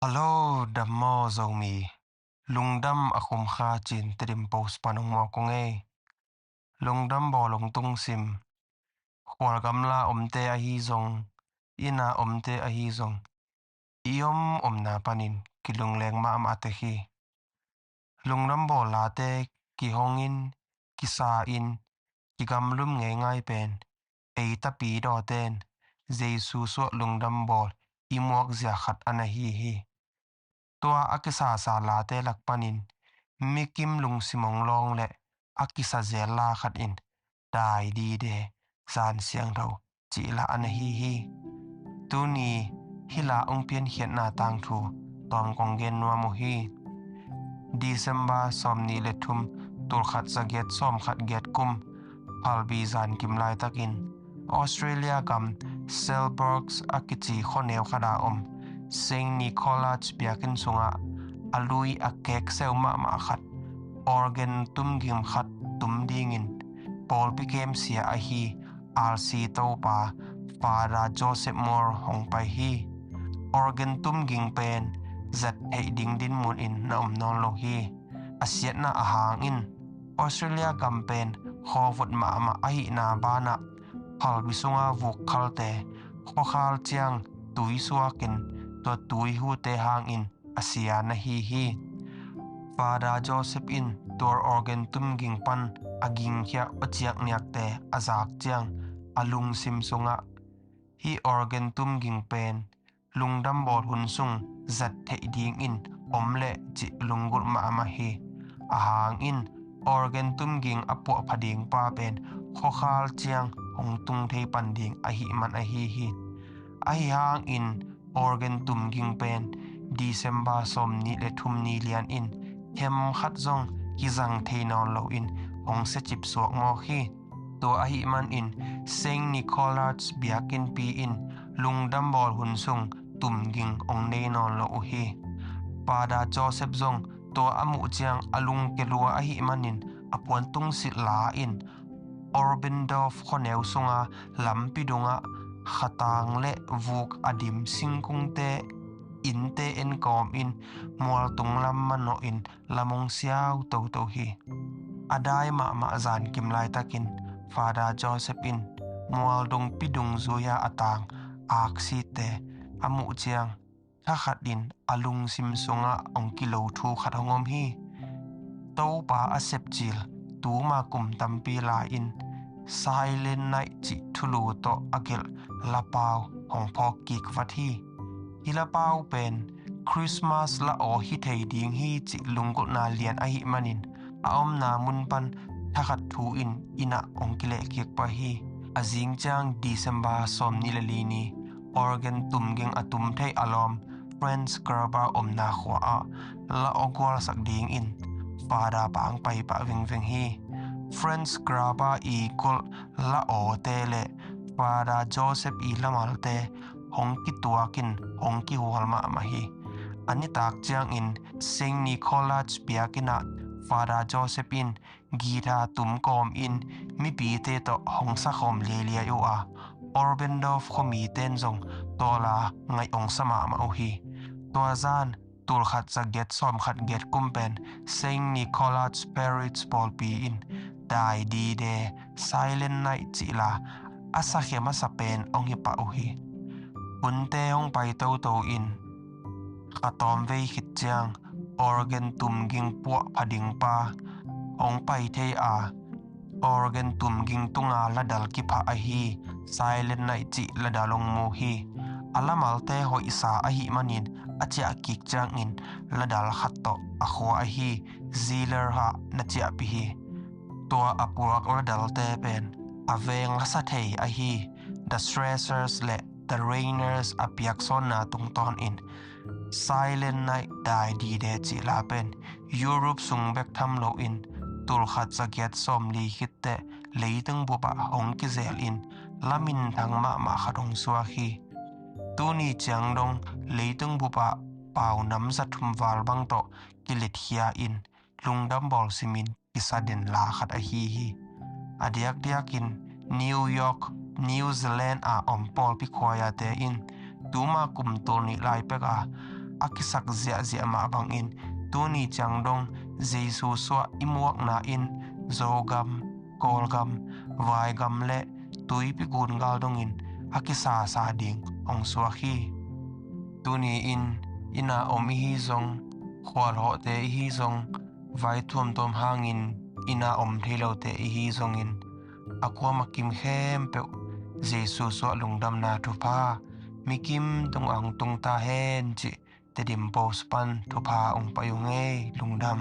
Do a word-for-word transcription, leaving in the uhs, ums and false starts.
Hello, dam maw Zomi? Lungdam a khum kha cin Tedim Post pan hong mawk ung ei. Lungdam bawl hong tungsim. Khual gamla omte ahi zong, inn a omte ahi zong, i om omna panin kilungleng mahmah tek hi. Lungdam bawl late kihongin, kisa-in, kigamlum ngeingai pen ei tapidawten Jesu suah lungdam bawl i muakzia khat a na hi hi. Tua a kisasa late lak panin mikim lungsim hong lawng le a kisa zel la khat in Dai Dide, Zan Siangtho cih la a na hi hi. Tuni hih la hong piankhiatna tangthu tawm kong gen nuam uh hi. December sawmnih le thum, tulkhat zagiat sawmkhat giat kum, phalbi zankim laitakin Australia gam Selborne a kici khuaneu khat a om Saint Nicholas biakinn sungah a lui a kekseu mahmah khat, organ tumging khat tum dingin pawlpi kemsia ahi R C Topa Father Joseph Moore hong pai hi. Organ tumging pen zat theih ding dinmun in na om nawn lo hi. A siatna a hangin Australia gam pen khawvut mahmah ahihna banah phalbi sunga vuk khalte khuakhal ciang tui suakin tua tui hute hangin a sia na hi hi. Father Joseph in tua organ tumging pan a gingkhia a ciakniakte a zak ciang a lungsim sungah hih organ tumging pen lungdam bawl hun sung zat theih dingin om leh cih lunggulh mahmah hi. A hangin organ tumging a puahpha ding pa pen khuakhal ciang hong tung thei pan ding ahih man ahi hi. Ahi hangin organ tumging pen December sawmnih le thum ni lian in themkhat zong kizang thei nawn loin hong siacip suak mawk hi. Tua ahih manin Saint Nicholas biakinnpi in lungdam bawl hun sung tumging hong nei nawn lo uh hi. Father Joseph zong tua a muh ciang a lungkia lua ahih manin a puantungsilh la-in Oberndorf khuaneu sunga lampi dungah khatang le vuk a dim singkungte, innte enkawmin mualtung lam manawhin lam hong siau toto hi. A dai mahmah zankim laitakin Father Joseph in mualdungpi dungzui-a a tang aksite a muh ciang thakhatin a lungsim sungah hong kilo thu khat hong om hi. Topa a sepcil tuma kum tampi lai-in Silent Night cih thulu tawh a gelh lapau hong phawk kik vat hi. Hih lapau pen Christmas la aw hi thei ding hi cih lunggulhna lian ahih manin a omna mun pan thakhat thu in inn ah hong kilehkik pah hi. A zing ciang December sawmnih le li ni organ tumging a tum theih a lawm Franz Gruber omna khua ah la aw gualsak dingin Father pa hong pai pah vengveng hi. Franz Gruber i kulh la awte le Father Joseph i lamalte hong kituakin hong kihual mahmah hi. A nitak ciangin Saint Nicholas biakinn ah Father Joseph in guitar tum kawmin mipite tawh hong sakhawm liailiai uh a, Oberndorf khuamite in zong tua la ngaih hong sa mahmah uh hi. Tua zan tulkhat zagiat sawmkhat giat kum pen Saint Nicholas Parish pawlpi in Dai Dide, Silent Night cih la a sakhia masa pen hong hi pah uh hi. Hunte hong pai toto in khatawm vei khit ciang organ tumging puahpha ding pa hong pai thei a, organ tumging tunga ladal kiphah ahi Silent Night cih ladal hong mu hi. A lamalte hoihsa ahih manin a ciah kik ciangin ladal khat tawh a khua ahi Ziller ah na ciahpih hi. Tua a puak ladalte pen a veng lasa thei ahi The Threshers le The Rainers a piaksawnna tungtawnin Silent Night, Dai Dide cih la pen Europe sung bek tham loin tulkhat zagiat sawmli khitteh leitung bupah hong kizelin la minthang mahmah khat hong suak hi. Tuni ciang dong leitung bupah pau nam zathum val bang tawh kiletkhia in lungdam bawl simin kisa den la khat ahi hi. A diakdiakin New York, New Zealand a om pawlpi khuaiate in tuma kum tul nih lai pek a a kisak ziahziah mah bangin tuni ciang dong Jesu suah i muakna in Zogam, Kawlgam, Vaigam le tuipi gun gal dongin a kisasa ding hong suak hi. Tuni in inn ah om ihi zong, khualhawhte ihi zong, vai tuamtuam hangin inn ah om thei lote ihi zongin a kuama kim khempeuh Jesu suah lungdamna thupha mikim tungah hong tung ta hen cih Tedim Post pan thupha hong pai uh ngei. Lungdam.